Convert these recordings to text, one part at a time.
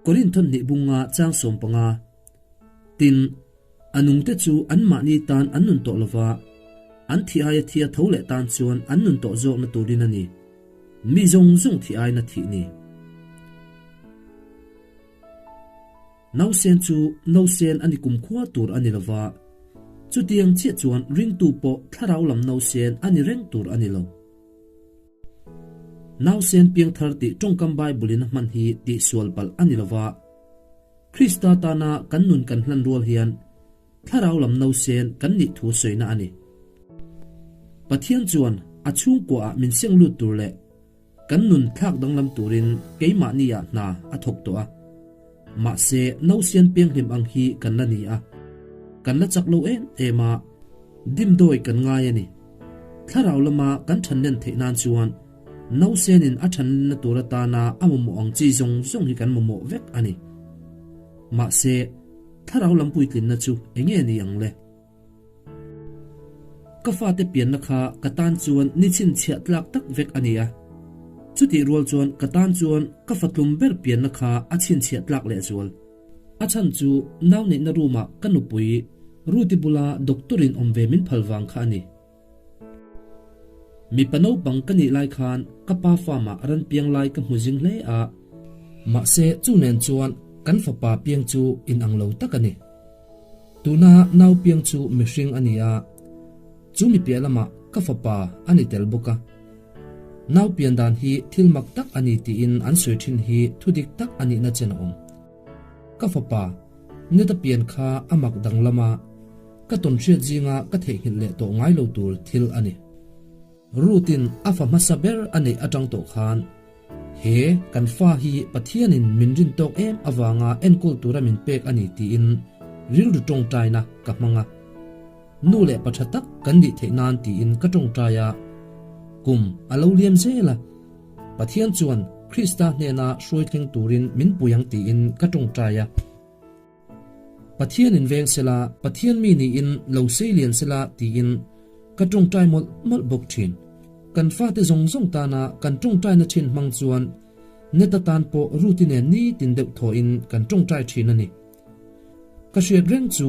Korinthon hnih bunga chang 15. Tin, a nungte chu anmahni tan an nun tawh lova, an thi aia thi a tho leh tan chuan an nun tawh zawkna turin a ni. Mi zawng zawng thi aiin a thih ni. Nausen chu nausen a ni kumkhua tur a ni lova, chutiang chiah chuan ringtu pawh thlarau lam nausen a ni reng tur a ni lo. Nausen piangthar tih tawngkam Bible-in a hman hi tihsual palh a ni lova, Krista tana kan nun kan hlan rual hian thlarau lam nausen kan nih thu sawina a ni. Pathian chuan a chhungkuaah min seng lut tur leh Kan nun thlak danglam turin keimahni ah hna a thawk tawh a. Mahse, nausian pianghlim ang hi kan la ni a. Kan la chak lo em em a, dimdawi kan ngai a ni. Thlarau lama kan thanlen theih nan chuan nausenin a thanlenna tur atana a mamawh ang chi zawng zawng hi kan mamawh vek a ni. Mahse, thlarau lam puitlinna chu enge ni ang le? Ka fate pianna kha ka tan chuan ni chhinchhiah tlak tak vek a ni a. Chutih rual chuan ka tan chuan ka fatlum ber pianna kha a chhinchhiah tlak lehzual. A chhan chu nau neihna room ah ka nupui Ruti bula doctor in awm ve min phal vang kha a ni. Mipa naupang ka nih lai khan ka pa farm ah ran piang lai ka hmu zing hle a. Mahse chu nen chuan kan fapa piang chu inang lo tak a ni. Tuna nau piang chu mihring a ni a, chu mi piah lamah ka fapa a ni tel bawk a. Nau pian dan hi thil mak tak a ni tiin an sawi thin hi thu dik tak a nihna chen a awm. Ka fapa, Neta pian kha a mak danglam a, ka tawnhriat zinga ka theihnghilh leh tawh ngai lo tur thil a ni. Ruth-in a fa hmasa ber a neih atang tawh khan He kan fa hi Pathianin min rin tawk em avanga enkawl tura min pek a ni tiin rilru tawngtaina ka hmang a. Nu leh pa tha tak kan nih theih nan tiin ka tawngtai a. Kum a lo liam zel a, Pathian chuan Krista hnena hruai thleng turin min pui ang tiin ka tawngtai a. Pathianin veng sela, Pathian mi niin lo sei lian sela tiin ka tawngtai mawlh mawlh bawk thin. Kan fate zawng zawng tana kan tawngtaina thin hmang chuan Neta tan pawh Ruti nen nitin deuh thawhin kan tawngtai thin a ni. Ka hriat reng chu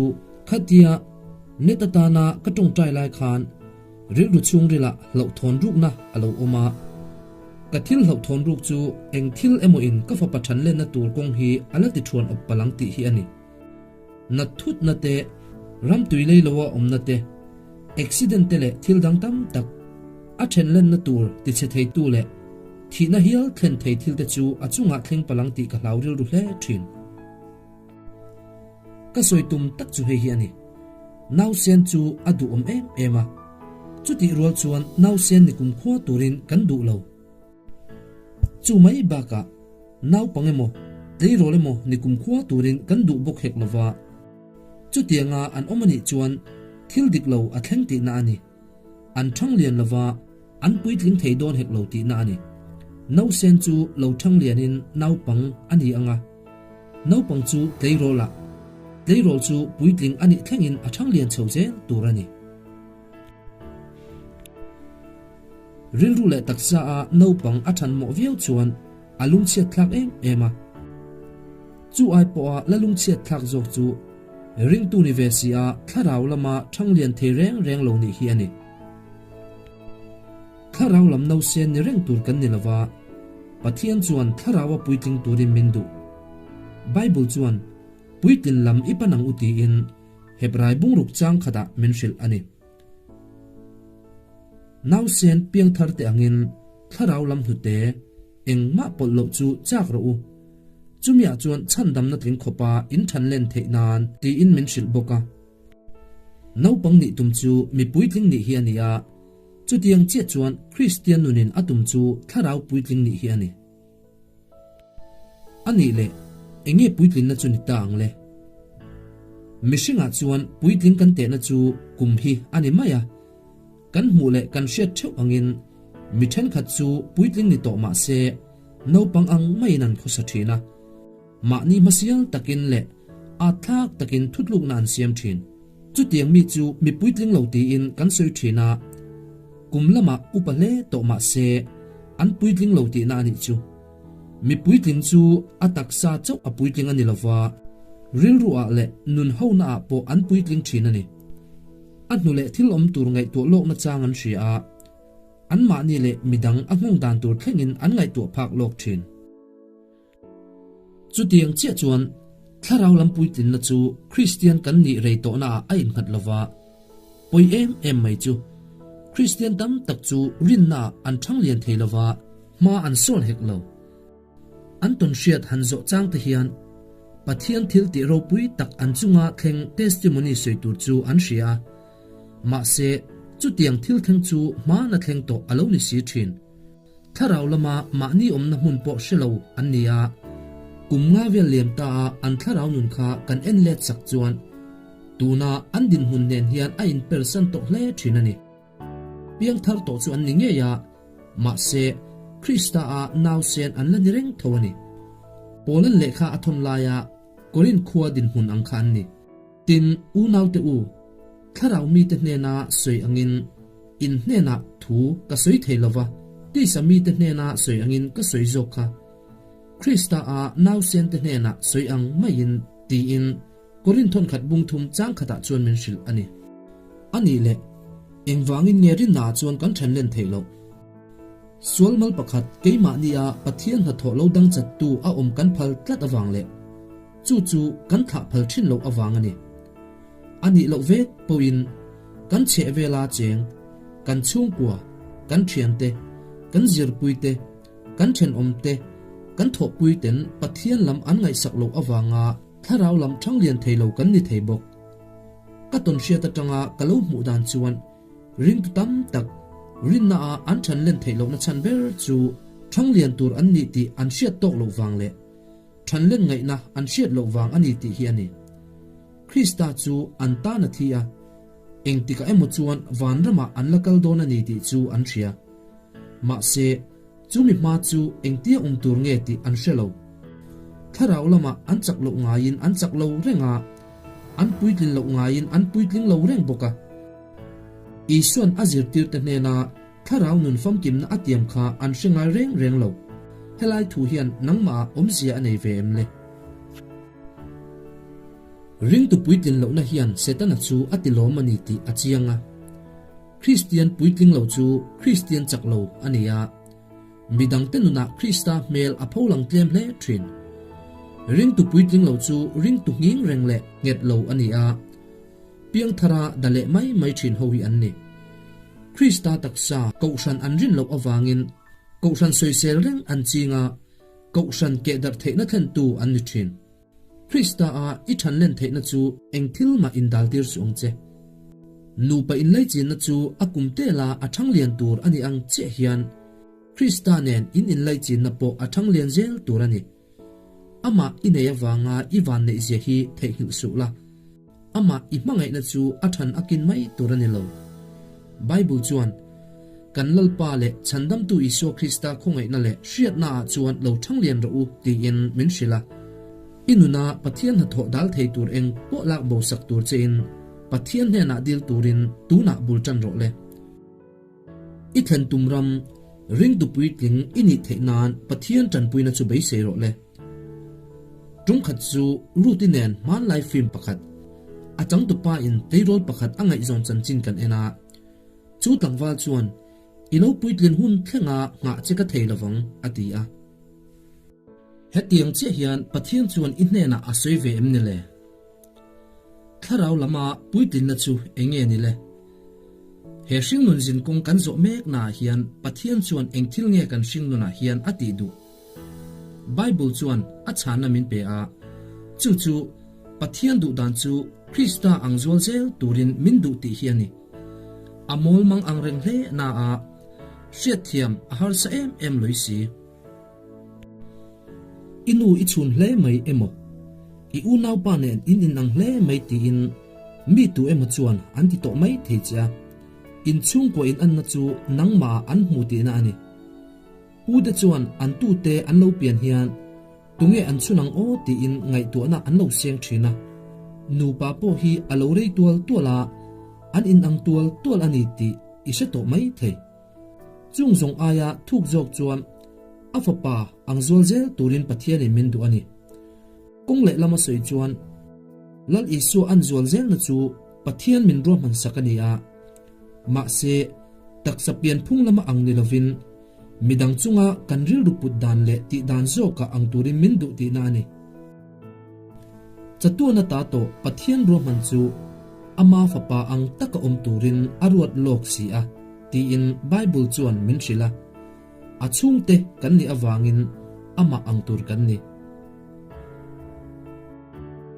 khatia Neta tana ka tawngtai lai khan rilru chhungrilah hlauhthawn rukna a lo awm a. Ka thil hlauhthawn ruk chu eng thil emaw in ka fapa than lenna tur kawng hi a la ti thuan awp palh ang tih hi a ni. Nat thutna te, ram tui lei loa awmna te, accident te leh thil dang tam tak a then lenna tur ti chhe theitu leh thihna hial thlen thei thil te chu a chungah thleng palh ang tih ka hlau rilru hle thin. Ka sawi tum tak chu hei hi a ni. Nausen chu a duhawm em em a. Chutih rual chuan nausen ni kumkhua turin kan duh lo. Chu mai bakah naupang emaw, tleirawl emaw ni kumkhua turin kan duh bawk hek lova. Chutianga an awm anih chuan thil dik lo a thleng tihna a ni. An thang lian lova, an puitling thei dawn hek lo tihna a ni. Nausen chu lo thang lianin naupang a ni ang a. Naupang chu tleirawl ah, tleirawl chu puitling a nih thlengin a thang lian chho zel tur a ni. Rilru leh taksa a naupang a than mawh viau chuan a lungchhiat thlak em em a. Chu ai pawha la lungchhiat thlak zawk chu ringtu ni ve si a thlarau lama thang lian thei reng reng lo nih hi a ni. Thlarau lam nausen ni reng tur kan ni lova, Pathian chuan thlaraua puitling turin min duh. Bible chuan, Puitlin lam i pan ang u tiin Hebrai bungruk chang khatah min hrilh a ni. Nausen piangthar te angin thlarau lam hnute engmah pawlh loh chu chak rawh u. Chumiah chuan chhandamna tling khawpa in than len theih nan tiin min hrilh bawk a. Naupang nih tum chu mi puitling nih hi a ni a, chutiang chiah chuan Kristian nunin a tum chu thlarau puitling nih hi a ni. A nih leh, eng nge puitlinna chu ni ta ang le? Mihringah chuan puitling kan tehna chu kum hi a ni mai a. Kan hmuh leh kan hriat theuh angin mi thenkhat chu puitling ni tawh mah se naupang ang maiin an khawsa thin a. Mahni hmasial takin leh atthlak takin thutlukna an siam thin. Chutiang mi chu mi puitling lo tiin kan sawi thin a, kum lamah upa hle tawh mah se an puitling lo tihna a nih chu. Mi puitling chu a taksa chauh a puitling a ni lova, rilruah leh nun honaah pawh an puitling thin a ni. A hnu leh thil awm tur ngaihtuah lawkna chang an hria a, anmahni leh midang a nghawng dan tur thlengin an ngaihtuah phak lawk thin. Chutiang chiah chuan thlarau lam puitlinna chu Kristian kan nih rei tawhnaah a innghat lova, pawi em em mai chu Kristian tam tak chu rinnaah an thang lian thei lova, hma an sawn hek lo. An tawn hriat han zawh chang te hian Pathian thil tih ropui tak an chunga thleng testimony sawi tur chu an hria a, mahse chutiang thil thleng chu hmana thleng tawh a lo ni si thin. Thlarau lama mahni awmna hmun pawh hre lo an ni a, kum nga vel liam ta a an thlarau nun kha kan en let sak chuan tuna an dinhmun nen hian a inpersan tawh hle thin a ni. Piangthar tawh chu an ni ngei a, mahse Krista a nausen an la ni reng tho a ni. Paula'n lehkha a thawn laia Korinth khua dinhmun ang kha an ni. Tin, unaute u, thlarau mite hnena sawi angin in hnenah thu ka sawi thei lo va, tisa mite hnena sawi angin ka sawi zawk kha. Krista a nausente hnenah sawi ang maiin tiin Korinth thawnkhat bungthum changkhatah chuan min hrilh a ni. A nih leh, engvangin nge rinnaah chuan kan then len theih loh? Sual mal pakhat keimahnia Pathian hnathawh lo dangchattu a awm kan phal tlat avang leh chu chu kan thlah phal thin loh avang a ni. A nih loh vek pawhin kan chheh vela cheng, kan chhungkua, kan thiante, kan zirpuite, kan thenawmte, kan thawhpuiten Pathian lam an ngaihsak loh avanga thlarau lam thanglian thei lo kan ni thei bawk. Ka tawnhriat atanga ka lo hmuh dan chuan ringtu tam tak rinnaah an than len theih lohna chhan ber chu thanglian tur an nih tih an hriat tawk loh vang leh than len ngaihna an hriat loh vang a ni tih hi a ni. Krista chu an tan a thi a, engtikah emaw chuan vanramah an la kal dawn a ni tih chu an hria. Mahse, chumi hma chu engtia awm tur nge tih an hre lo. Thlarau lamah an chak loh ngaiin an chak lo reng a, an puitlin loh ngaiin an puitling lo reng bawk a. Isua'n a zirtirte hnena thlarau nun famkimna a tiam kha an hre ngai reng reng lo. Helai thu hian nangmahah awmzia a nei ve em le? Ringtu puitlin lohna hian Setana chu a tilawm a ni tih a chiang a. Kristian puitling lo chu Kristian chak lo a ni a, midangte nunah Krista hmel a pho lang tlem hle thin. Ringtu puitling lo chu ringtu nghing reng leh nghet lo a ni a, piangthara da leh mai mai thin ho hi an ni. Krista taksa Kohhran an rin loh avangin Kohhran sawisel reng an ching a, Kohhran kehdarh theihna thlentu an ni thin. Krista a i thanlen theihna chu eng thil mah indaltir suh ang che. Nupa inlaichinna chu a kum tela a thanglian tur a ni ang chiah hian Krista nen in inlaichinna pawh a thanglian zel tur a ni. Amah i nei avanga i vanneihzia hi theihnghilh suh la. Amah i hmangaihna chu a than a kin mai tur a ni lo. Bible chuan, Kan Lalpa leh Chhandamtu Isua Krista khawngaihna leh hriatnaah chuan lo thanglian rawh u, tiin min hrilh a. I nuna Pathian hnathawh dal thei tur eng pawh lak bo sak tur chein Pathian hnenah dil turin tunah bul tan rawh le. I thlen tum ram, ringtu puitling i nih theih nan Pathian tanpuina chu beisei rawh le. Tumkhat chu Ruth-i nen hmanlai film pakhat, a changtupa in tleirawl pakhat a ngaihzawn chanchin kan en a. Chu tlangval chuan, I lo puitlin hun thlenga nghah che ka thei lovang, a ti a. Hetiang chiah hian Pathian chuan i hnenah a sawi ve em ni le? Thlarau lama puitlinna chu eng nge ni le? He hringnun zinkawng kan zawh meknaah hian Pathian chuan eng thil nge kan hringnunah hian a tih duh? Bible chuan a chhanna min pe a, chu chu Pathian duh dan chu Krista ang zual zel turin min duh tih hi a ni. A mawl mang ang reng hle na a, hriatthiam a harsa em em lawih si. I nu i chhun hle mai emaw, i unaupa nen in inang hle mai tiin mi tu emaw chuan an ti tawh mai thei che a, in chhungkua inanna chu nangmahah an hmu tihna a ni. Pute chuan an tute an lo pian hian tunge an chhun ang aw tiin ngaihtuahna an lo seng thin a, nupa pawh hi a lo rei tual tual a, an inang tual tual a ni tih i hre tawh mai thei. Chung zawng aia thuk zawk chuan. A Fapa ang zual zel turin Pathianin min duh a ni. Kawng leh lama sawi chuan, Lal Isua an zual zelna chu Pathian min ruahman sak a ni a. Mahse, taksa pianphung lama ang ni lovin, midang chunga kan rilru put dan leh tih dan zawkah ang turin min duh tihna a ni. Chatuan ata tawh Pathian ruahman chu Ama Fapa ang taka awm turin a ruat lawk si a, tiin Bible chuan min hrilh a. A chhungte kan nih avangin amah ang tur kan ni.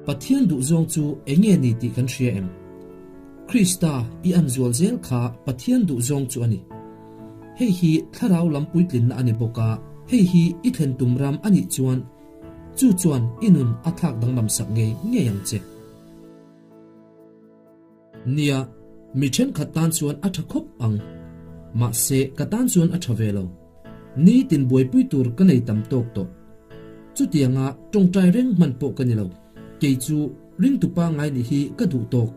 Pathian duhzawng chu eng nge ni tih kan hria em? Krista i an zual zel kha Pathian duhzawng chu a ni. Hei hi thlarau lam puitlinna a ni bawk a, hei hi i thlen tum ram a nih chuan chu chuan i nun a thlak danglam sak ngei ngei ang che. Nia, mi thenkhat tan chuan a tha khawp ang. Mahse, ka tan chuan a tha ve lo. Nitin buaipui tur ka nei tam tawk tawh. Chutianga tawngtai reng hman pawh ka ni lo. Kei chu ringtu pangngai nih hi ka duh tawk.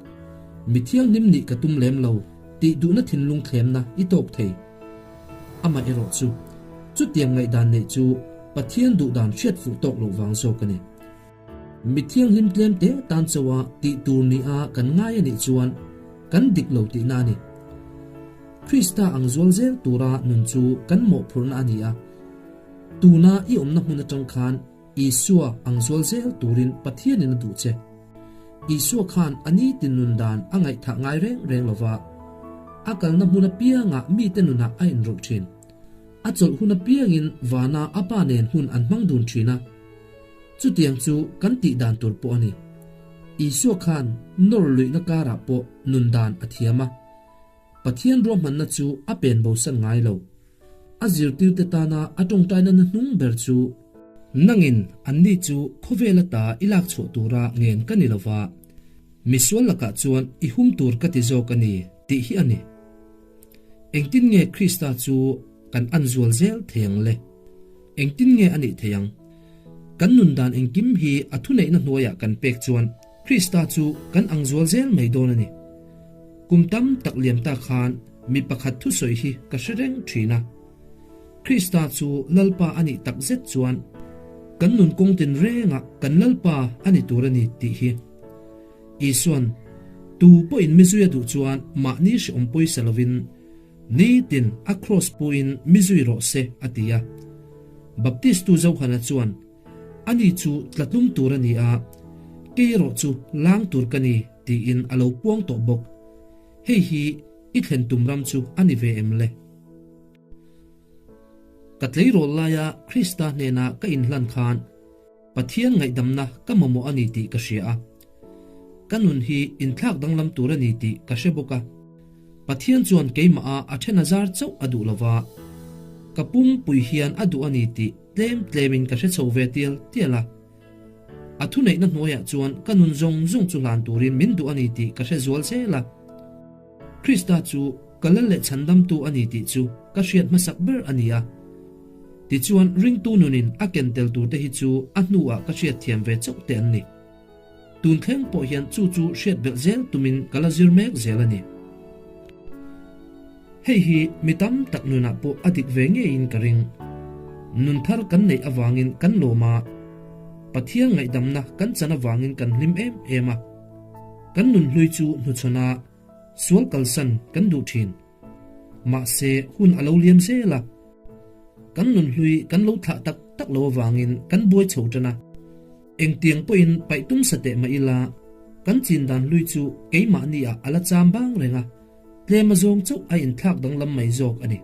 Mi thianghlim nih ka tum lem lo tih duhna thinlung thlemna i tawk thei. Amaherawh chu, chutiang ngaihdan neih chu Pathian duhdan hriat fuh tawk loh vang zawk a ni. Mi thianghlim tlem te tan chauha tih tur nia kan ngai a nih chuan kan dik lo tihna a ni. Krista ang zual zel tura nun chu kan mawhphurhna a ni a. Tuna i awmna hmun atang khan Isua ang zual zel turin Pathianin a duh che. Isua khan a nitin nun dan a ngaihthah ngai reng reng lova, a kalna hmun apiangah mite nunah a inrawlh thin. A chawlh hun apiangin vana a Pa nen hun an hmang dun thin a. Chutiang chu kan tih dan tur pawh a ni. Isua khan nawr luihna karah pawh nun dan a thiam a. Pathian ruahmanna chu a pen bosan ngai lo. A zirtirte tana a tawngtaina na hnung ber chu. Nangin anni chu khawvel ata i lak chhuah tura ngen ka ni lova, misual lakah chuan i hum tur ka ti zawk a ni, tih hi a ni. Engtin nge Krista chu kan an zual zel thei ang le? Engtin nge a nih thei ang? Kan nun dan engkim hi a thuneihna hnuaiah kan pek chuan Krista chu kan ang zual zel mai dawn a ni. Kum tam tak liam ta khan mi pakhat thusawi hi ka hre reng thin a. Krista chu Lalpa a nih tak zet chuan kan nun kawng tinrengah kan Lalpa a ni tur a ni tih hi. Isuan, Tu pawhin mizui a duh chuan mahni hrehawm pawisa lovin nitin a kraws puin mizui rawh se, a ti a. Baptistu Johana chuan, Ani chu tlatlum tur a ni a, kei erawh chu lang tur ka ni, tiin a lo puang tawh bawk. Hei hi i thlen tum ram chu a ni ve em le? Ka tleirawl laia Krista hnena ka inhlan khan, Pathian ngaihdamna ka mamawh a ni tih ka hria a. Ka nun hi inthlak danglam tur a ni tih ka hre bawk a. Pathian chuan keimah a a then a zar chauh a duh lova, ka pumpui hian a duh a ni tih tlem tlemin ka hre chho ve tial tial a. A thuneihna hnuaiah chuan ka nun zawng zawng chu hlan turin min duh a ni tih ka hre zual zel a. Krista chu ka lal leh chhandamtu a ni tih chu ka hriat hmasak ber a ni a. Tichuan ringtu nunin a ken tel turte hi chu a hnuah ka hriat thiam ve chauh te an ni. Tun thleng pawh hian chu chu hriat belh zel tumin ka la zir mek zel a ni. Hei hi mi tam tak nunah pawh a dik ve ngeiin ka ring. Nun thar kan neih avangin kan lawm a, Pathian ngaihdamna kan chan avangin kan hlim em em a. Kan nun hlui chu hnuchhawn a, sual kalsan kan duh thin. Mahse, hun a lo liam zel a, kan nun hlui kan lo thlah tak tak lo avangin kan buai chho tan a. Engtiang pawhin paih tum sa teh mah ila, kan chin dan hlui chu keimahni ah a la cham bang reng a, tlem a zawng chauh a inthlak danglam mai zawk a ni.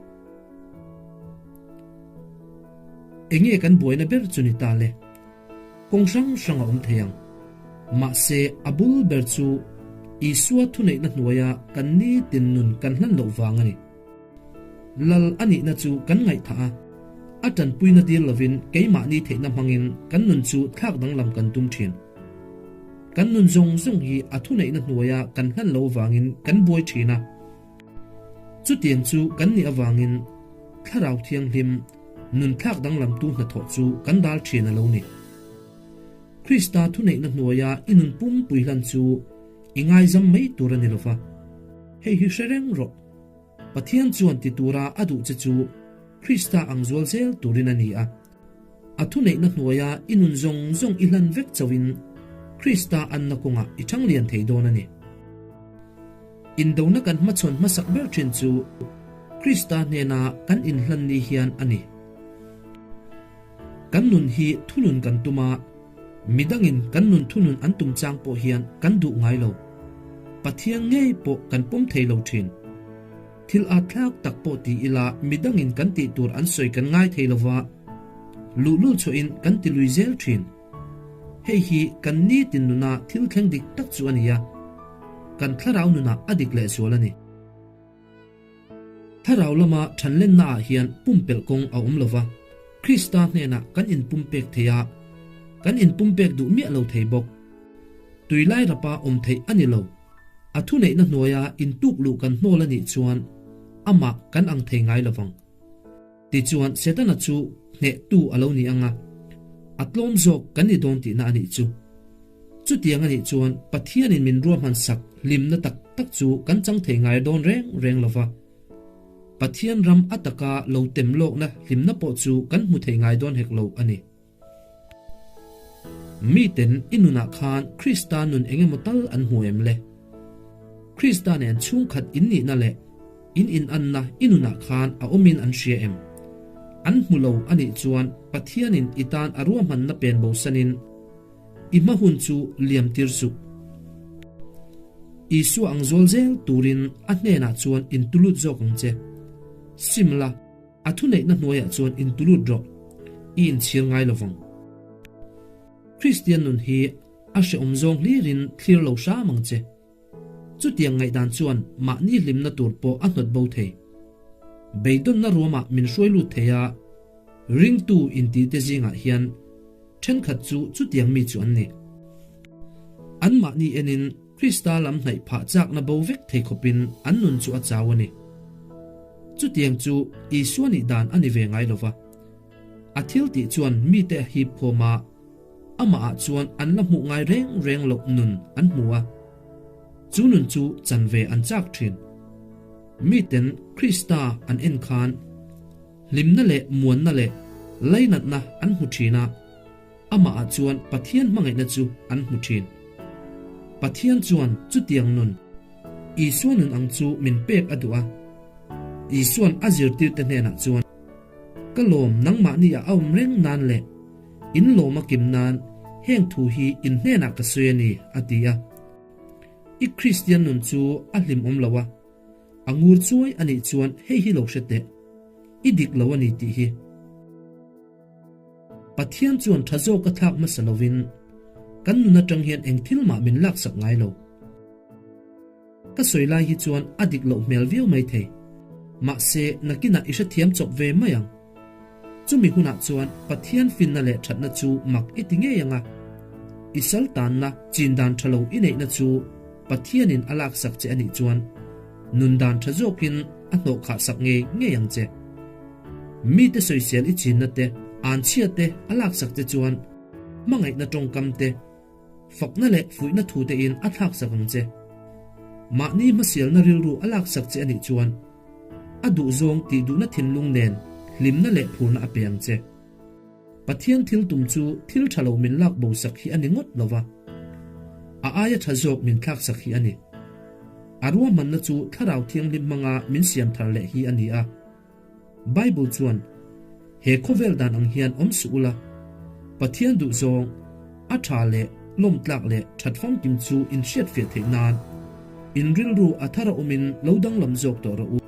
Enge kan buaina ber chu ni ta le? Kawng hrang hrang a awm thei ang. Mahse, a bul ber chu Isua thuneihna hnuaia kan nitin nun kan hlan loh vang a ni. Lal a nihna chu kan ngaihthah a, a tanpuina dil lovin keimahni theihna hmangin kan nun chu thlak danglam kan tum thin. Kan nun zawng zawng hi a thuneihna hnuaia kan hlan loh vangin kan buai thin a. Chutiang chu kan nih avangin Thlarau Thianghlim, Nun thlak danglamtu hnathawh chu kan dal thin a lo ni. Krista thuneihna hnuaia i nun pumpui hlan chu i ngaizam mai tur a ni lova. Hei hi hre reng rawh. Pathian chuan ti tura a duh che chu. Krista ang zual zel turin a ni a. A thuneihna hnuaia i nun zawng zawng i hlan vek chauhin Krista anna kawngah i ṭhang lian thei dawn a ni. Indona kan hmachhawn hmasak ber ṭhin chu Krista hnena kan inhlan ni hian a ni. Kan nun hi thunun kan tum a, midangin kan nun thunun an tum chang pawh hian kan duh ngai lo. Pathian ngei pawh kan pawm thei lo ṭhin. Thil at thlak tak pawh ti ila midangin kan tih tur an sawi kan ngai thei lova, luhlul chhuahin kan ti lui zel thin. Hei hi kan nitin nuna thil thleng dik tak chu a ni a, kan thlarau nunah a dik lehzual a ni. Thlarau lama thanlennaah hian pumpelh kawng a awm lova, Krista hnenah kan inpumpek thei a, kan inpumpek duh miah lo thei bawk. Tuilai rapa awm theih a ni lo. A thuneihna hnuaia intuk luh kan hnawl a nih chuan amah kan ang thei ngai lo vang. Tichuan Setana chu hnehtu a lo ni ang a, a tlawm zawk kan ni dawn tihna a nih chu. Chutiang a nih chuan Pathianin min ruahman sak hlimna tak tak chu kan chang thei ngai dawn reng reng lo va. Pathian ram a taka lo tem lawkna hlimna pawh chu kan hmu thei ngai dawn hek lo a ni. Miten i nunah khan Krista nun engemaw tal an hmu em le? Krista nen chhungkhat in nihna leh in inanna i nunah khan a awmin an hria em? An hmu lo a nih chuan Pathianin i tan a ruahmanna pen bosanin i hma hun chu liam tir suh. Isua ang zual zel turin a hnenah chuan intulut zawk ang che. Sim la. A thuneihna hnuaiah chuan intulut rawh, i inchhir ngai lo vang. Kristian nun hi a hrehawm zawng hlirin thlir lo hram ang che. Chutiang ngaihdan chuan mahni hlimna tur pawh a hnawt bo thei. Beidawnna ruamah min hruai lut thei a, ringtu intite zingah hian thenkhat chu chutiang mi chu an ni. Anmahni enin Krista lam hnaih phah chakna bo vek thei khawpin an nun chu a chau a ni. Chutiang chu Isua nih dan a ni ve ngai lo va. A thil tih chuan mite a hip khawm a, amahah chuan an la hmuh ngai reng reng loh nun an hmu a. Chu nun chu chan ve an chak thin. Miten Krista an en khan hlimna leh muanna leh lainatna an hmu thin a. Amahah chuan Pathian hmangaihna chu an hmu thin. Pathian chuan chutiang nun, Isua nun ang chu min pek a duh a. Isua'n a zirtirte hnenah chuan, Ka lawm nangmahni a awm reng nan leh in lawm a kim nan heng thu hi in hnenah ka sawi a ni, a ti a. I Kristian nun chu a hlimawm lo a, a ngur chuai a nih chuan hei hi lo hre teh, i dik lo a ni tih hi. Pathian chuan tha zawk a thlak hmasa lovin kan nun atang hian eng thil mah min laksak ngai lo. Ka sawi lai hi chuan a dik loh hmel viau mai thei. Mahse, nakinah i hrethiam chawp ve mai ang. Chumi hunah chuan Pathian finna leh thatna chu mak i ti ngei ang a. I sal tanna chin dan tha lo i neihna chu Pathianin a laksak che a nih chuan nun dan tha zawkin a hnawhkhah sak ngei ngei ang che. Mite sawisel i chinna te, anchhia te a laksak che chuan hmangaihna tawngkam te, fakna leh fuihna thu tein a thlaksak ang che. Mahni hmasialna rilru a laksak che a nih chuan a duhzawng tih duhna thinlung nen hlimna leh phurna a pe ang che. Pathian thil tum chu thil tha lo min lak bo sak hi a ni ngawt lo va, a aia tha zawk min thlak sak hi a ni. A ruahmanna chu Thlarau Thianghlim hmanga min siam thar leh hi a ni a. Bible chuan, He khawvel dan ang hian awm suh ula, Pathian duhzawng, a tha leh lawmtlak leh that famkim chu in hriatfiah theih nan, in rilru a thar a awmin lo danglam zawk tawh rawh u.